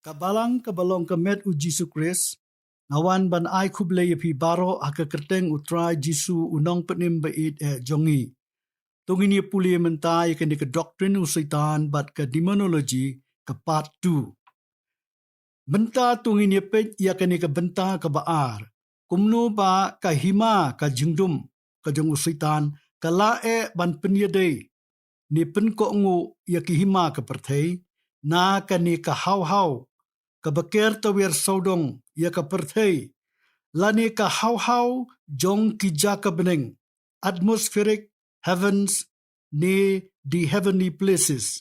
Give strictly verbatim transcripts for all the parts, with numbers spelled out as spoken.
Ka balang kaba long ka met u Jisu Khrist, nga wan ban ai khublei ïa phi baroh ha ka kyrteng u Trai Jisu u nongpynim ba ïeit eh jong ngi. To ngin ïa pule mynta ïa kane ka doctrine u Soitan bad ka demonology ka part two. Mynta to ngin ïa peit ïa kane ka bynta kaba ar. Kumno ba ka hima ka jingdum ka jong u Soitan ka la eh ban pynïadei ne pynkohnguh ïa ki hima ka pyrthei, na kane ka hawhaw kaba ker tawiar sawdong ïa ka pyrthei, lane ka hawhaw jong ki jaka bneng, atmospheric, heavens, ne the heavenly places.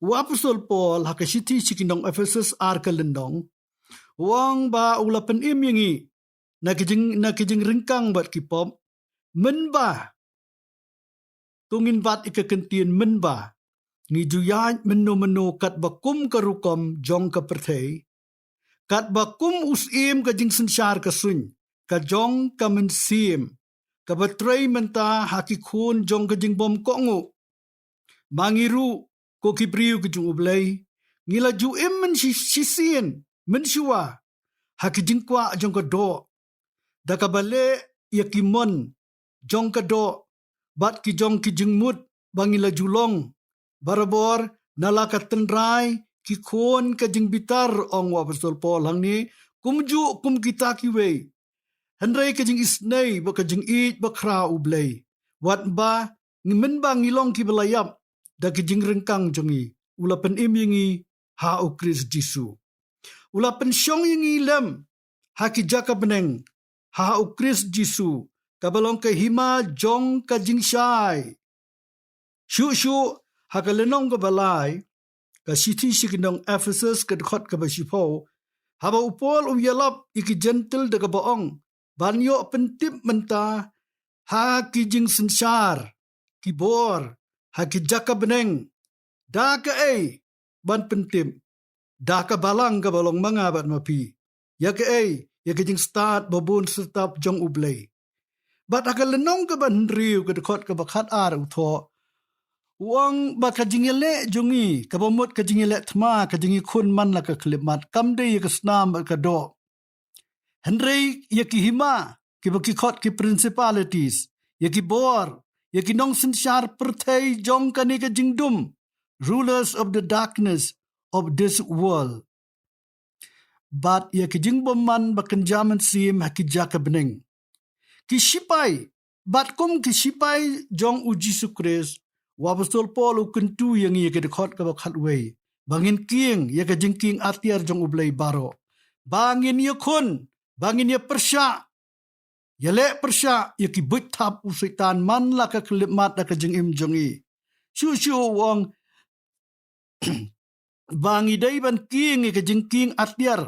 U Apostol Paul ha ka shithi sha ki nong Ephesus ar ka lynnong, u ong ba u la pynim ïa ngi na ki jing, na ki jingryngkang bad ki pop, mynba, to ngin bat ïa ka kyntien mynba, ngi ju ïaid mynno mynno katba kum ka rukom jong ka pyrthei, katba kum u syiem ka jingsynshar ka suiñ, ka jong ka mynsiem, kaba trei mynta ha ki khun jong ka jingbym kohnguh. Ma ngi ruh, ko ki briew ki jong U Blei, ngi la ju im mynshisien, mynshuwa, ha ki jingkwah jong ka doh, da kaba leh ïa ki mon jong ka doh, bad ki jong ki jingmut ba ngi la ju long barabor na la ka tynrai ki khun ka jingbitar, ong u Apostol Paul hangne, kumjuh kum kita kiwei. Hynrei ka jingisynei bad ka jingïeit ba khraw U Blei, wat ba ngi, mynba ngi long kiba la ïap da ki jingryngkang jong ngi, u la pynim ïa ngi ha u Khrist Jisu. U la pynshong ïa ngi lem ha ki jaka bneng ha u Khrist Jisu, kaba long ka hima jong ka jingshai. Shuh shuh ha ka lynnong kaba lai, ka shithi sha ki nong Ephesus ka dkhot kaba shiphew, haba u Paul u ïalap ïa ki Jentil da kaba ong, ban ïoh pyntip mynta ha ki jingsynshar, ki bor, ha ki jaka bneng, da kaei ban pyntip, da ka balang kaba long ma nga bad ma phi, ïa kaei, ïa ka jingstad ba bun syrtap jong U Blei. Bad ha ka lynnong kaba hynriew ka dkhot kaba khatar u thoh, u ong ba ka jingïaleh jong ngi, kaba mut ka jingïaleh thma, ka jingïakhun man la ka khyllipmat, kam dei ïa ka snam bad ka doh. Hynrei ïa ki hima, kiba ki khot ki principalities, ïa ki bor, ïa ki nongsynshar pyrthei jong kane ka jingdum, rulers of the darkness of this world. Bad ïa ki jingbymman ba kynja mynsiem ha ki jaka bneng. Ki shipai, bad kum ki shipai jong u Jisu Khrist, u Apostol Paul u kyntu ïa ngi ha ka dkhot kaba khatwei, ba ngin kieng ïa ka jingkieng atiar jong U Blei baroh, ba ngin ïakhun, ba ngin ïapyrshah, ïaleh pyrshah ïa ki buit thap u Soitan man la ka khyllipmat da ka jingim jong ngi. Shuh shuh u ong ba ngi dei ban kieng ïa ka jingkieng atiar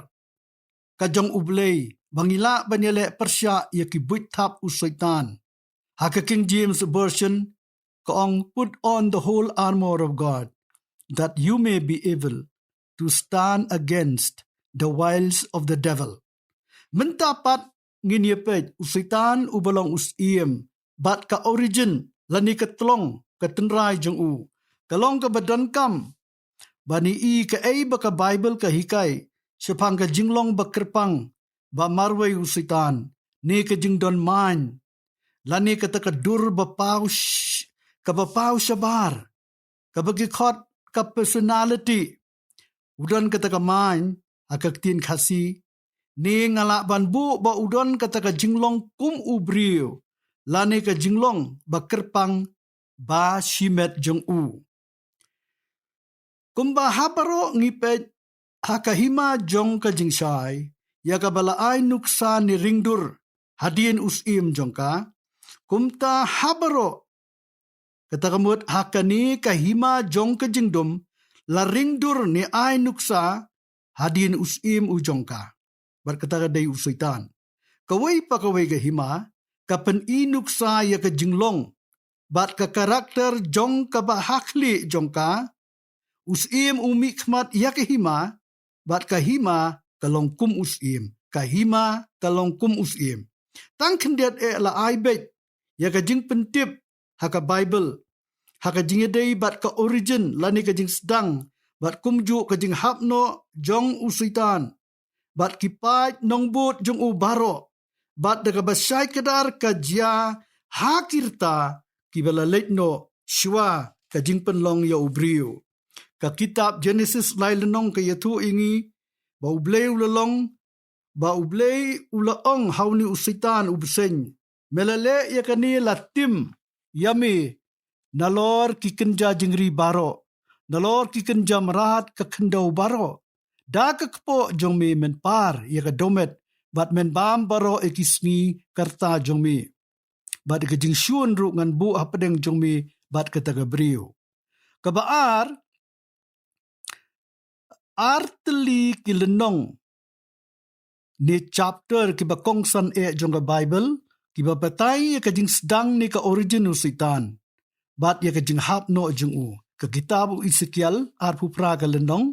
ka jong U Blei, ba ngi lah ban ïaleh pyrshah ïa ki buit thap u Soitan. Ha ka King James Version ka ong, "Put on the whole armor of God, that you may be able to stand against the wiles of the devil." Mynta pat ngin ïa peit u Soitan uba long u syiem, bad ka origin lane ka tlong ka tynrai jong u, ka long kaba donkam ban ïohi kaei ba ka Baibl ka hikai shaphang ka jinglong ba kyrpang ba marwei u Soitan, ne ka jingdon main, lane kata ka dur ba paw sh-, kaba paw shabar, kaba ki khot ka personality. U don kata ka main ha ka ktien Khasi, ne nga lah ban buh ba u don kata ka jinglong kum u briew, lane ka jinglong ba kyrpang ba shimet jong u. Kumba ha baroh ngi peit ha ka hima jong ka jingshai, ïa kaba la ai nuksa ne ringdur hadien u syiem jong ka, kumta ha baroh, kata ka mut ha kane ka hima jong ka jingdum, la ringdur ne ai nuksa hadien u syiem u jong ka, bad kata ka dei u Soitan. Kawei pa kawei ka hima ka pyni nuksa ïa ka jinglong bad ka karakter jong kaba ha khlieh jong ka. U syiem u mihkhmat ïa ka hima, bad ka hima ka long kum u syiem. Ka hima ka long kum u syiem. Tang khyndiat eh la ai beit ïa ka jingpyntip ha ka Baibl ha ka jingïadei bad ka origin lane ka jingsdang bad kumjuh ka jinghap noh jong u Soitan, bad ki paid nongbud jong u baroh, bad da kaba shai kdar ka jia ha ki rta kiba la leit noh shuwa ka jingpynlong ïa u briew. Ka kitab Genesis lai lynnong ka ïathuh ïa ngi ba U Blei u la long, ba U Blei u la ong ha une u Soitan u bseiñ, me la leh ïa kane la tim ïa me nalor ki kynja jingri baroh, nalor ki kynja mrad ka khyndew baroh. Da ka kpoh jong me men par ïa ka dohmet, bad men bam baroh ïa ki sngi ka rta jong me. Bad ïa ka jingshun ruh ngan buh hapdeng jong me bad kata ka briew. Kaba ar, ar tylli ki lynnong ne chapter kiba kongsan eh jong ka Baibl, kiba batai ïa ka jingsdang ne ka origin u Soitan, bad ïa ka jinghap noh jong u. Ka kitab u Esekiel arphew phra ka lynnong,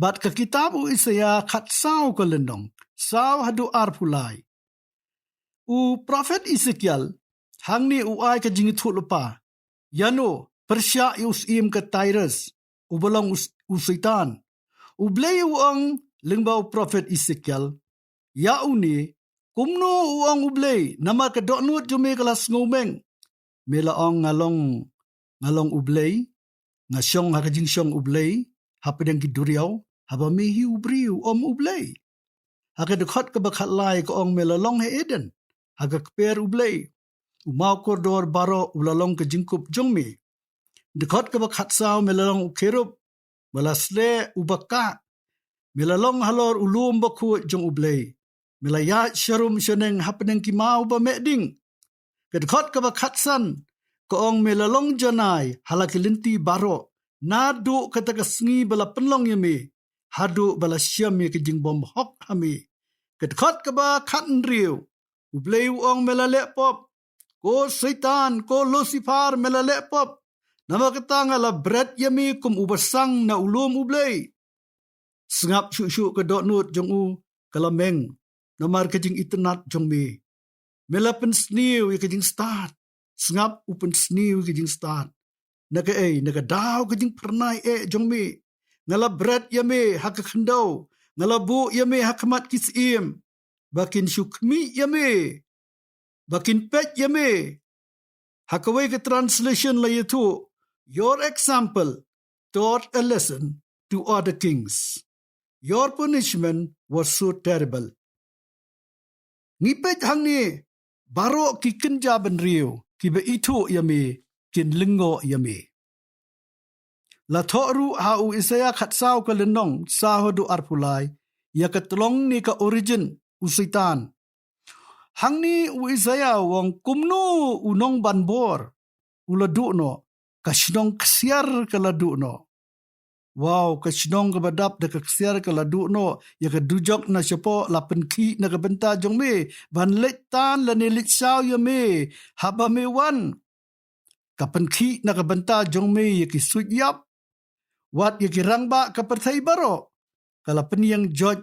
bad ka kitab u Isaïah khatsaw ka lynnong, saw haduh arphew lai. U prophet Esekiel hangne u ai ka jingïathuhlypa ïano, pyrshah ïa u syiem ka Tyrus, uba long u, u Soitan. U Blei u ong lyngba u prophet Esekiel ïa une, kumno u ong U Blei, namar ka dohnud jong me ka la sngewmeng. Me la ong nga long, nga long U Blei, nga shong ha ka jingshong U Blei hapdeng ki duriaw, haba me hi u briew, ym U Blei. Ha ka dkhot kaba khatlai ka ong me la long ha Eden, ha ka kper U Blei. U maw kordor baroh u la long ka jingkup jong me. Dkhot kaba khatsaw me la long u kherub ba la sleh uba kah. Me la long halor u lum bakhuid jong U Blei. Me la ïaid sharum shaneng hapdeng ki maw ba meh ding. Ka dkhot kaba khatsan ka ong me la long janai ha la ki lynti baroh, naduh kata ka sngi ba la pynlong ïa me haduh ba la shem ïa ka jingbymhok ha me. Ka dkhot kaba khathynriew, U Blei u ong me la leh pop, ko Soitan, ko Lucifer, me la leh pop. Namar kata nga la bret ïa me kum uba sang na u lum U Blei. Sngap, shuh shuh ka dohnud jong u ka la meng namar ka jingitynnad jong me. Me la pynsniew ïa ka jingstad. Sngap, u pynsniew ïa ka jingstad. Na kaei? Na ka daw ka jingphyrnai eh jong me. Nga la bret ïa me ha ka khyndew, nga la buh ïa me ha khmat ki syiem, ba kin shu khmih ïa me, ba kin peit ïa me. Ha kawei ka translation la ïathuh, your example taught a lesson to other kings. Your punishment was so terrible. Ngi peit hangne, baroh ki kynja bynriew kiba ithuh ïa me kin lyngngoh ïa me. La thoh ruh ha u Isaïah khatsaw ka lynnong, saw haduh arphew lai, ïa ka tlong ne ka origin u Soitan. Hangne u Isaïah u ong kumno u nongbanbor u la duh noh, ka shnong ksiar ka la duh noh. Wow, ka shnong kaba dap da ka ksiar ka la duh noh, ïa ka dujok na shapoh la pynkhih na ka bynta jong me ban leit tan lane leit shaw ïa me haba me wan. Ka pynkhih na ka bynta jong me ïa ki suit ïap, wat ïa ki rangbah ka pyrthei baroh. Ka la pynïeng joit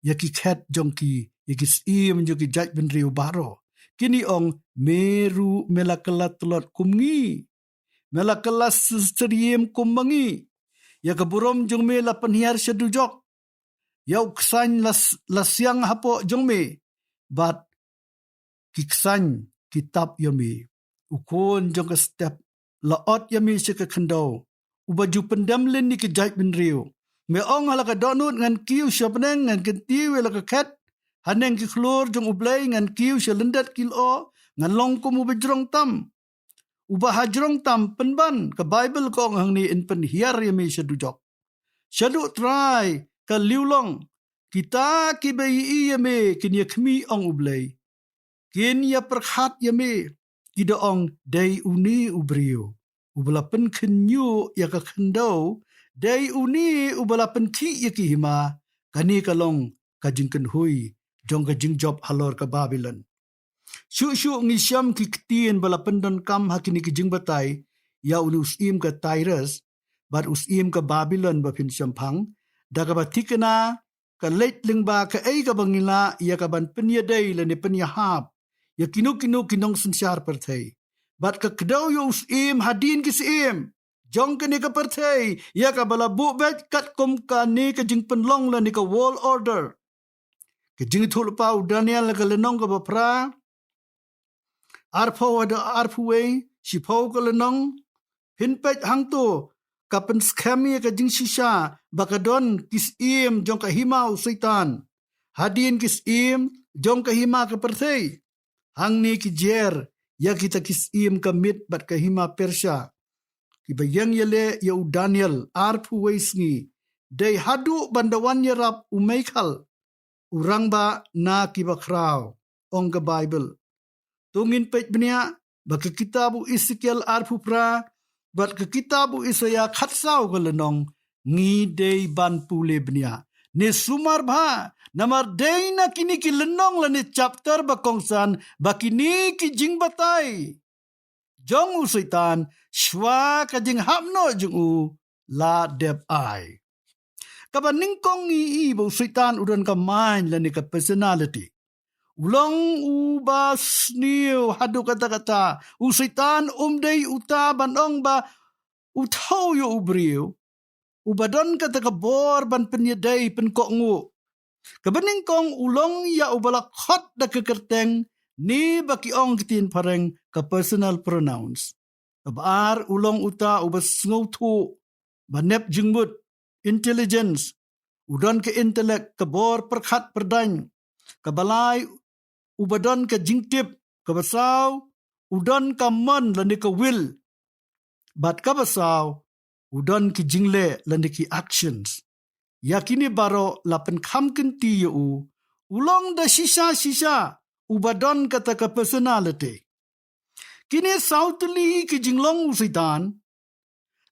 ïa ki khet jong ki, ïa ki syiem jong ki jaitbynriew baroh. Kine ong me ruh me la kylla tlot kum ngi, me la kylla syriem kum ma ngi. Ïa ka burom jong me la pynhiar sha dujok. Ïa u ksain la, la siang hapoh jong me, bad ki ksain ki tap ïa me. U khun jong ka step la ot ïa me sha ka khyndew, uba ju pyndem lynti ki jaitbynriew. Me ong ha la ka dohnud ngan kiew sha bneng, ngan kyntiew ïa la ka khet. Haneng ki khlur jong U Blei ngan kiew sha lyndet ki lyoh, ngan long kum uba jrong tam. Uba ha jrong tam pynban, ka Baibl ka ong hangne, yn pynhiar ïa me sha dujok. Shaduh Trai ka liewlong, kita kiba ïohi ïa me kin ïa khmih, ong U Blei. Kin ïa pyrkhat ïa me, ki da ong dei une u briew uba la pynkhynñiuh ïa ka khyndew, dei une uba la pynkhih ïa ki hima. Kane ka long ka jingkynhui jong ka jingjop halor ka Babilon. Shuh shuh ngi shem ki ktien ba la pyndonkam ha kine ki jingbatai ïa une u syiem ka Tyrus bad u syiem ka Babilon ba phin shemphang, da kaba thikna ka leit lyngba kaei kaba ngi lah ïa ka ban pynïadei lane pynïahap ïa kino kino ki nongsynshar pyrthei. Bad ka kdew ïa u syiem hadien ki syiem, jong kane ka pyrthei, ïa kaba la buh beit katkum kane ka jingpynlong lane ka world order. Ka jingïathuhlypa u Daniel ka lynnong kaba phra, arphew haduh arphew wei, shiphew ka lynnong, phin peit hangto, ka pynskhem ïa ka jingshisha, ba ka don ki syiem jong ka hima u Soitan. Hadien ki syiem jong ka hima ka pyrthei, hangne ki jer ïa kita ki syiem ka Mid bad ka hima Persia, kiba ïeng ïaleh ïa u Daniel arphew wei sngi, dei haduh ban da wan ïarap u Michael, u rangbah na kiba khraw, ong ka Baibl. To ngin peit bniah ba ka kitab u Esekiel arphew phra bad ka kitab u Isaïah khatsaw ka lynnong, ngi dei ban pule bniah ne sumar bha, namar dei na kine ki lynnong lane chapter ba kongsan ba kine ki jingbatai jong u Soitan shuwa ka jinghap noh jong u la dep ai. Kaba nyngkong ngi i ba u Soitan u don ka mind lane ka personality. U long uba sniew haduh katta katta. U Soitan um dei uta ban ong ba u thaw ïa u briew, uba don kata ka bor ban pynïadei pynkohnguh. Kaba nyngkong u long ïa uba la khot da ka kyrteng, ne ba ki ong ki ktien phareng ka personal pronouns. Kaba ar u long uta uba sngewthuh, ba nep jingmut, intelligence, u don ka intellect, ka bor pyrkhat pyrdaiñ. Kaba lai uba don ka jingtip. Kaba saw u don ka mon lane ka will. Bad kaba saw u don ki jingleh lane ki actions. Ïa kine baroh la pynkham kynti ïa u, u long da shisha shisha uba don kata ka personality. Kine saw tylli ki jinglong u Soitan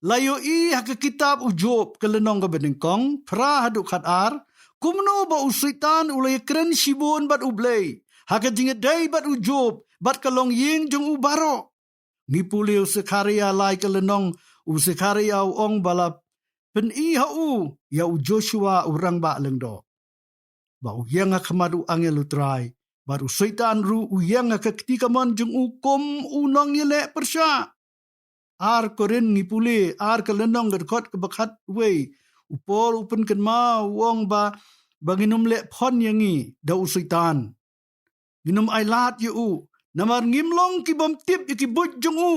la ïohi ha ka kitab u Job ka lynnong kaba nyngkong, phra haduh khatar, kumno ba u Soitan u la ïakren shibun bad u Blei ha ka jingïadei bad u Job bad ka longïing jong u baroh. Ngi pule u Sekhariah lai ka lynnong, u Sekhariah u ong ba la pyni ha u ïa u Joshua u rangbah lyngdoh, ba u ïeng ha khmat u angel u Trai, bad u Soitan ruh u ïeng ha ka kti kamon jong u kum u nongïaleh pyrshah. Ar Korinth ngi pule, ar ka lynnong ka dkhot kaba khatwei, u Paul u pynkynmaw u ong ba, ba ngin ym leh phon ïa ngi da u Soitan. Ngin ym ailad ïa u, namar ngim long ki bym tip ïa ki buit jong u.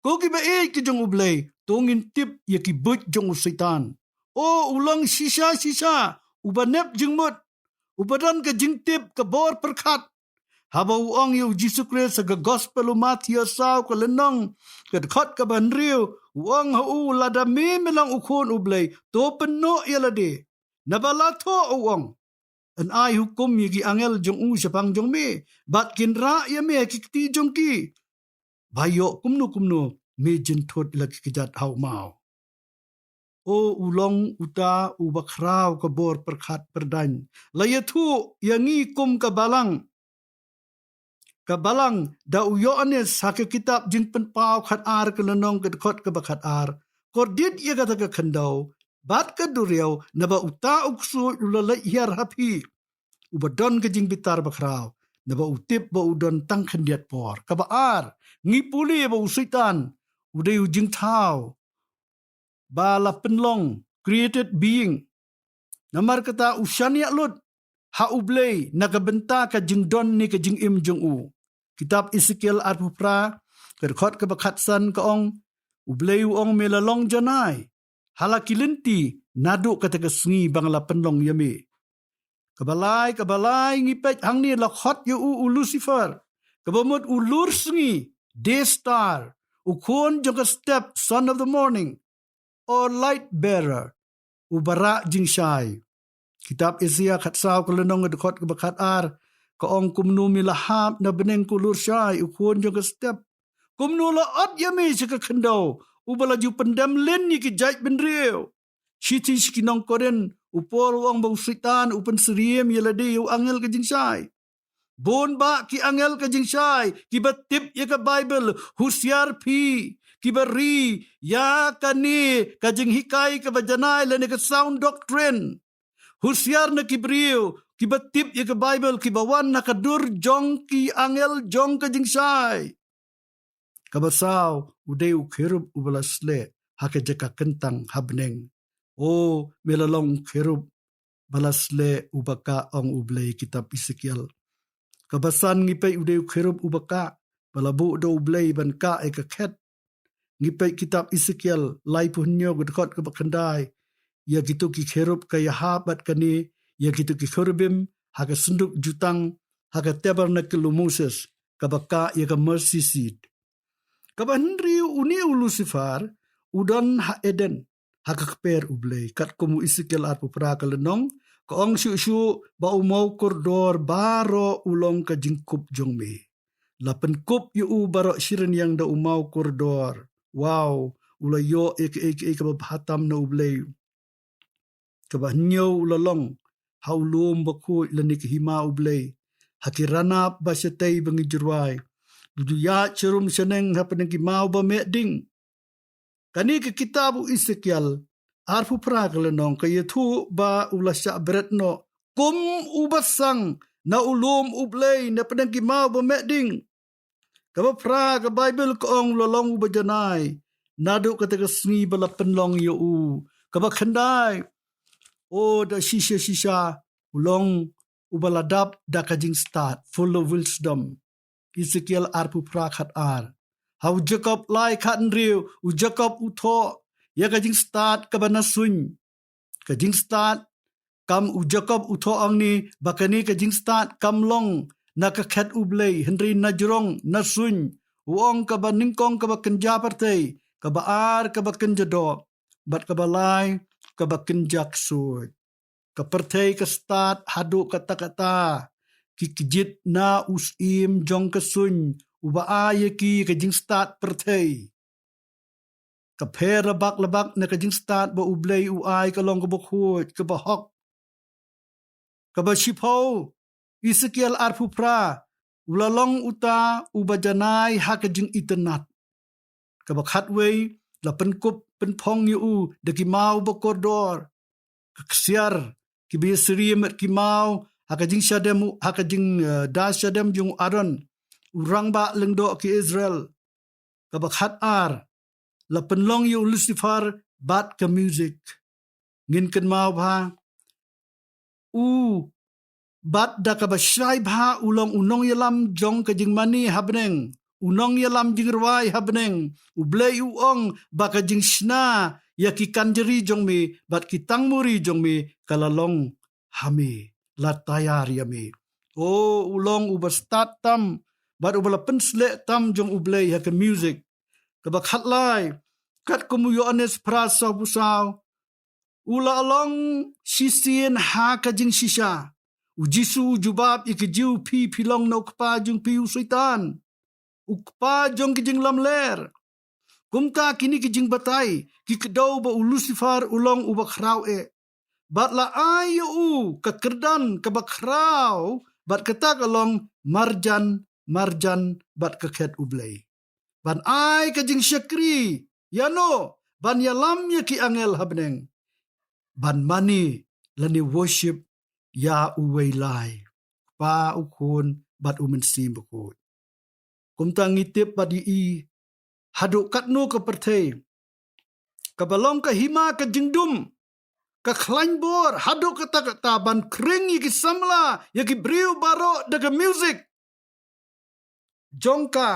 Ko kiba ïeit ki jong u Blei, to ngin tip ïa ki buit jong u Soitan. O u long shisha shisha uba nep jingmut, uba don ka jingtip, ka bor pyrkhat. Haba u ong ïa u Jisu Khrist ha ka gospel u Mathaios saw ka lynnong ka dkhot kaba hynriew, u ong ha u, lada me me long u khun u Blei, to pynnoh ïa lade. Naba la thoh u ong, yn ai hukum ïa ki angel jong u shaphang jong me, bad kin rah ïa me ha ki kti jong ki. Ba ïoh kumno kumno me jynthut la ki kjat ha u maw. O u long uta uba khraw ka bor pyrkhat pyrdaiñ, la ïathuh ïa ngi kum ka balang. Ka balang da u Ïoannis ha ka kitab Jingpynpaw khatar ka lynnong ka dkhot kaba khatar. Kordit ïa kata ka khyndew bad ka duriaw, naba uta u ksuid u la leit hiar ha phi, uba don ka jingbitar bakhraw, naba u tip ba u don tang khyndiat por. Kaba ar, ngi pule ba u Soitan u dei u jingthaw ba la pynlong, created being. Namar kata u shaniah lut ha u Blei na ka bynta ka jingdon ne ka jingim jong u. Kitab Esekiel arphew phra ka dkhot kaba khatsan ka ong, u Blei u ong, me la long janai ha la ki lynti naduh kata ka sngi ba nga la pynlong ïa me. Kaba lai, kaba lai ngi peit hangne, la khot ïa u u Lucifer, kaba mut u lur sngi, day star, u khun jong ka step, son of the morning, or light bearer, u ba rah jingshai. Kitab Isaïah khatsaw ka lynnong ka dkhot kaba khatar ka ong, kumno me la hap na bneng, ko lur shai, u khun jong ka step. Kumno la ot ïa me sha ka khyndew, uba la ju pyndem lin ïa ki jaitbynriew. Shithi sha ki nong Korinth, u Paul u ong ba u Soitan u pynsyriem ïa lade ïa u angel ka jingshai. Bun bah ki angel ka jingshai kiba tip ïa ka Baibl, husiar phi kiba ri ïa kane ka jinghikai kaba janai lane ka sound doctrine. Husiar na ki briew kiba tip ïa ka Baibl, kiba wan na ka dur jong ki angel jong ka jingshai. Kaba saw, u dei u kherub uba la sleh. ha ka jaka kyntang ha bneng. O, me la long u kherub ba la sleh uba kah, ong U Blei, kitab Esekiel. Kaba san ngi peit u dei u kherub uba kah, ba la buh da U Blei ban kah ïa ka khet. Ngi peit kitab Esekiel laiphew hynñiew ka dkhot kaba khyndai. Ïa kito ki kherub ka ïahap bad kane, ïa kito ki kherubim, ha ka synduk jutang, ha ka tabernacle u Moses, kaba kah ïa ka mercy seat. Kaba hynriew, une u Lucifer u don ha Eden, ha ka kper U Blei, katkum u Esekiel arphew phra ka lynnong, ka ong shuh shuh ba u maw kordor baroh u long ka jingkup jong me. La pynkup ïa u baroh shi rynïeng da u maw kordor. Wow, u la ïoh ïa kaei kaei kaba bha tam na U Blei. Kaba hynñiew, u la long ha u lum bakhuid lane ka hima U Blei, ha ki ranab ba shatei ba ngi ju rwai. U ju ïaid sharum shaneng hapdeng ki maw ba meh ding. Kane ka kitab u Esekiel arphew phra ka lynnong ka ïathuh ba u la shah bret noh kum uba sang na u lum U Blei na pdeng ki maw ba meh ding. Kaba phra, ka Baibl ka ong u la long uba janai naduh kata ka sngi ba la pynlong ïa u. Kaba khyndai, o, da shisha shisha u long uba la dap da ka jingstad, full of wisdom. Esekiel arphew phra khat ar. Ha u Jakob lai khat hynriew, u Jakob u thoh ïa ka jingstad kaba na suiñ. Ka jingstad, kam, u Jakob u thoh ong ne ba kane ka jingstad kam long na ka khet U Blei, hynrei na jrong, na suiñ. U ong kaba nyngkong kaba kynja pyrthei, kaba ar kaba kynja doh, bad kaba lai kaba kynja ksuid. Ka pyrthei ka stad haduh katta katta. Ki kjit na u syiem jong ka suiñ uba ai ïa ki ka jingstad pyrthei. Ka pher labak labak na ka jingstad ba U Blei u ai ka long kaba khuid, kaba hok. Kaba shiphew, Esekiel arphew phra, u la long uta uba janai ha ka jingitynnad. Kaba khatwei, la pynkup pynphong ïa u da ki maw ba kordor, ka ksiar, kiba ïasyriem bad ki maw ha ka jingshadem, ha ka jing, eh, da shadem jong u Aaron, u rangbah lyngdoh ki Israel. Kaba khat ar, la pynlong ïa u Lucifer bad ka music. Ngin kynmaw bha, u bad da kaba shai bha u long u nongïalam jong ka jingmane ha bneng, u nongïalam jingrwai ha bneng. U Blei u ong ba ka jingshna ïa ki kanjri jong me bad ki tangmuri jong me ka la long ha me, la tayar ïa me. O, u long uba stad tam bad uba la pynsleh tam jong U Blei ha ka music. Kaba khatlai, katkum u Ïoannis phra sawphew saw, u la long shisien ha ka jingshisha. U Jisu u jubab ïa ki Jiw, phi phi long na u kpa jong phi u Soitan, u kpa jong ki jinglamler. Kumta kine ki jingbatai ki kdew ba u Lucifer u long uba khraw eh. Bad la ai ïa u ka kyrdan kaba khraw, bad kata ka long marjan marjan bad ka khet U Blei. Ban ai ka jingshakri ïa no, ban ïalam ïa ki angel ha bneng. Ban mane lane worship ïa uwei lai, Kpa, u Khun bad u Mynsiem Bakhuid. Kumta ngi tip bad ïohi haduh katno ka pyrthei kaba long ka hima ka jingdum, ka khlaiñ bor haduh katta katta ban khring ïa ki samla, ïa ki briew baroh da ka music. Jong ka,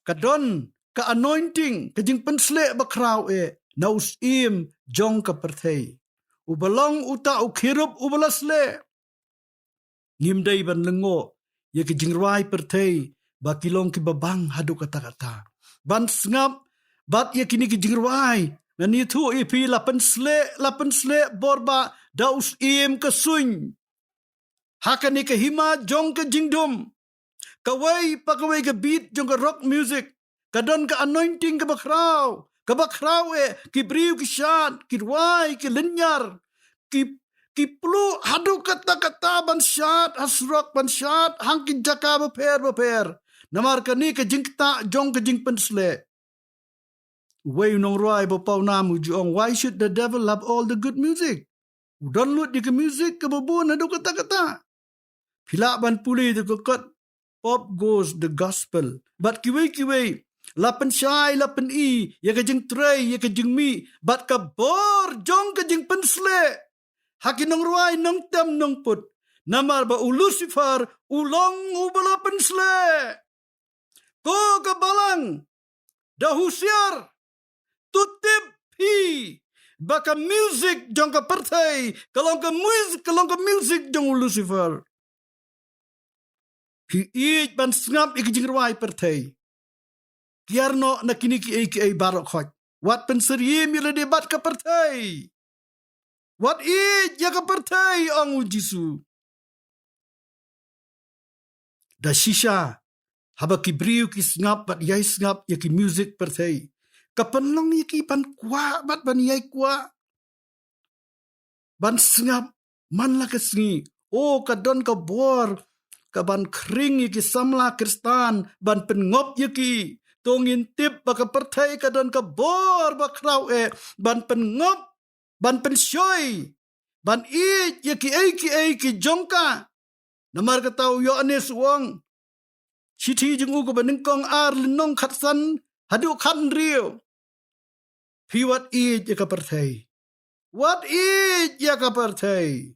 ka don ka anointing, ka jingpynsleh bakhraw eh na u syiem jong ka pyrthei, uba long uta u kherub uba la sleh. Ngim dei ban lyngngoh ïa ki jingrwai pyrthei ba ki long kiba bang haduh katta katta. Ban sngap bad ïa kine ki jingrwai, ngan ïathuh ïa phi, la pynsleh, la pynsleh bor ba da u syiem ka suiñ ha kane ka hima jong ka jingdum. Kawei pa kawei ka beat jong ka rock music ka don ka anointing kaba khraw, kaba khraw eh. Ki briew ki shad, ki rwai, ki lynñiar, ki, ki pluh haduh katta katta ban shad ha surok, ban shad ha ki jaka bapher bapher. Namar kane ka jingktah jong ka jingpynsleh. Uwei u nongrwai ba pawnam u ju ong, "Why should the devil have all the good music?" U don lut ïa ka music kaba bun haduh katta katta. Phi lah ban pule da ka kot Pop Goes the Gospel bad kiwei kiwei. La pynshai, la pyni ïa ka jingtrei, ïa ka jingmih bad ka bor jong ka jingpynsleh ha ki nongrwai nongtem nongput. Namar ba u Lucifer u long uba la pynsleh. Ko ka balang, da husiar, to tip phi ba ka music jong ka pyrthei ka long ka music, ka long ka music jong u Lucifer. Phi ïeit ban sngap ïa ki jingrwai pyrthei. Kiar noh na kine kiei kiei baroh khoit. Wat pynsyriem ïa lade bad ka pyrthei. Wat ïeit ïa ka pyrthei, ong u Jisu. Da shisha, haba ki briew ki sngap bad ïai sngap ïa ki music pyrthei, ka pynlong ïa ki ban kwah bad ban ïai kwah ban sngap man la ka sngi. O, ka don ka bor ka ban khring ïa ki samla Khristan ban pynngop ïa ki. To ngin tip ba ka pyrthei ka don ka bor ba khraw eh ban pynngop, ban pynshoi, ban ïeit ïa kiei kiei ki jong ka. Namar kata u Ïoannis u ong, shithi jong u kaba nyngkong ar, lynnong khatsan haduh khathynriew. Phi wat ïeit ïa ka pyrthei. Wat ïeit ïa ka pyrthei.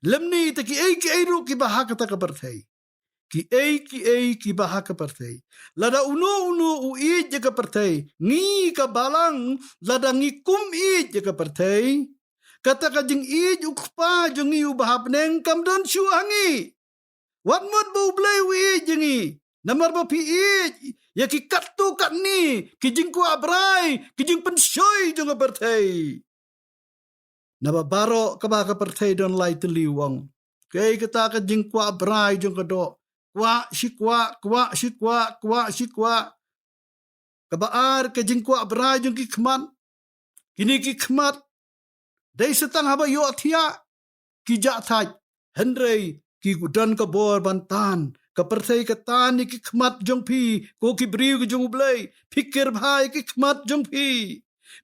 Lymne te kiei kiei ruh kiba ha kata ka pyrthei. Kiei kiei kiba ha ka pyrthei. Lada uno uno u ïeit ïa ka pyrthei, ngi ka balang, lada ngi kum ïeit ïa ka pyrthei, kata ka jingïeit u Kpa jong ngi uba ha bneng kam don shuh ha ngi. Wat mut ba U Blei u ïeit ïa ngi. Namar ba phi ïeit ïa ki katto katne ki jingkwah brai, ki jingpynshoi jong ka pyrthei. Naba baroh kaba ka pyrthei don lai tylli, u ong. Kaei kata ka jingkwah brai jong ka doh? Kwah shi kwah, kwah shi kwah, kwah shi kwah. Kaba ar, ka jingkwah brai jong ki khmat. Kine ki khmat, dei sa tang haba ïohthiah ki jah thait, hynrei ki don ka bor ban tan. Ka pyrthei ka tan ïa ki khmat jong phi, ko ki briew ki jong U Blei. Phi kyrpad ïa ki khmat jong phi.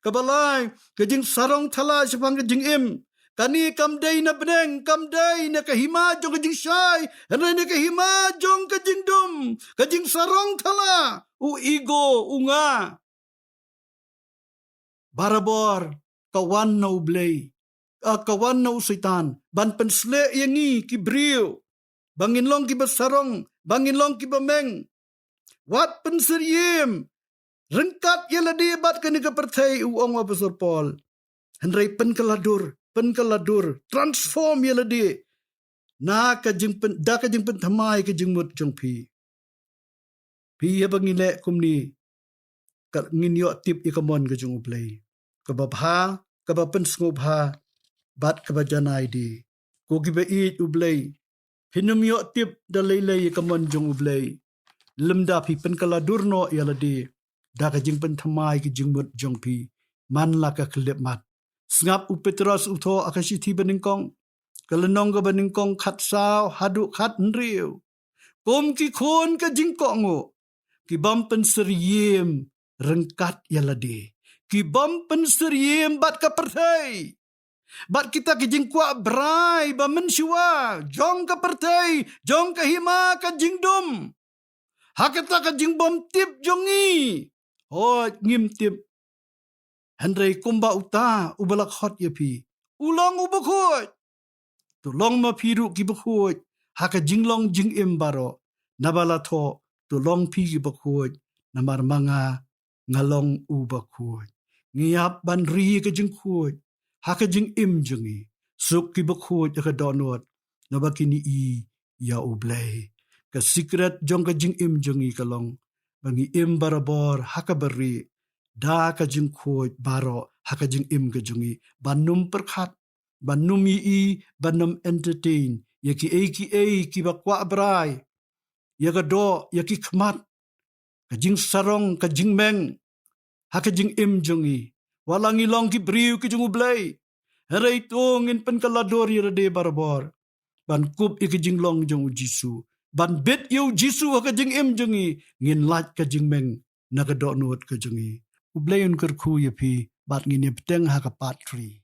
Kaba lai, ka jingsarong thala shaphang ka jingim. Kane kam dei na bneng, kam dei na ka hima jong ka jingshai, hynrei na ka hima jong ka jingdum, ka jingsarong thala, u ego, u nga. Barabor ka wan na U Blei, ah, ka wan na u Soitan ban pynshlur ïa ngi ki briew ba ngin long kiba sarong, ba ngin long kiba meng. Wat pynsyriem ryngkat ïa lade bad kane ka pyrthei, u ong u Apostol Paul. Hynrei pynkylla dur, pynkylla dur, transform ïa lade na ka jingpyn, da ka jingpynthymmai ka jingmut jong phi. Phi, haba ngi leh kumne, ka ngin ïoh tip ïa ka mon ka jong U Blei, kaba bha, kaba pynsngewbha bad kaba janai de. Ko kiba ïeit U Blei, phin ym ïoh tip da lei lei ïa ka mon jong U Blei lymda phi pynkylla dur noh ïa lade da ka jingpynthymmai ka jingmut jong phi man la ka khyllipmat. Sngap u Petros u thoh ha ka shithi banyngkong, ka lynnong kaba nyngkong, khatsaw haduh khathynriew. Kum ki khun ka jingkohnguh, ki bym pynsyriem ryngkat ïa lade, ki bym pynsyriem bad ka pyrthei, bad kita ki jingkwah brai ba mynshuwa jong ka pyrthei, jong ka hima ka jingdum. Ha kata ka jingbymtip jong ngi, hooid, ngim tip. Hynrei kumba uta uba la khot ïa phi u long u bakhuid, to long ma phi ruh ki bakhuid ha ka jinglong jingim baroh. Naba la thoh, to long phi ki bakhuid, namar ma nga, nga long u bakhuid. Ngi ïap ban ri ka jingkhuid ha ka jingim jong ngi. Suk ki bakhuid ha ka dohnud, naba kin ïohi ïa U Blei. Ka secret jong ka jingim jong ngi ka long ba ngi im barabor ha kaba rieh da ka jingkhuid baroh ha ka jingim ka jong ngi. Ban ym pyrkhat, ban ym ïohi, ban ym entertain ïa kiei kiei kiba kwah brai ïa ka doh, ïa ki khmat, ka jingsarong, ka jingmeng ha ka jingim jong ngi. Wat la ngi long ki briew ki jong U Blei, hynrei to ngin pynkylla dur ïa lade barabor ban kup ïa ka jinglong jong U Jisu, ban bit ïa U Jisu ha ka jingim jong ngi. Ngin lait ka jingmeng na ka dohnud ka jong ngi. U Blei un kyrkhu ïa phi bad ngin ïa bteng ha ka part three.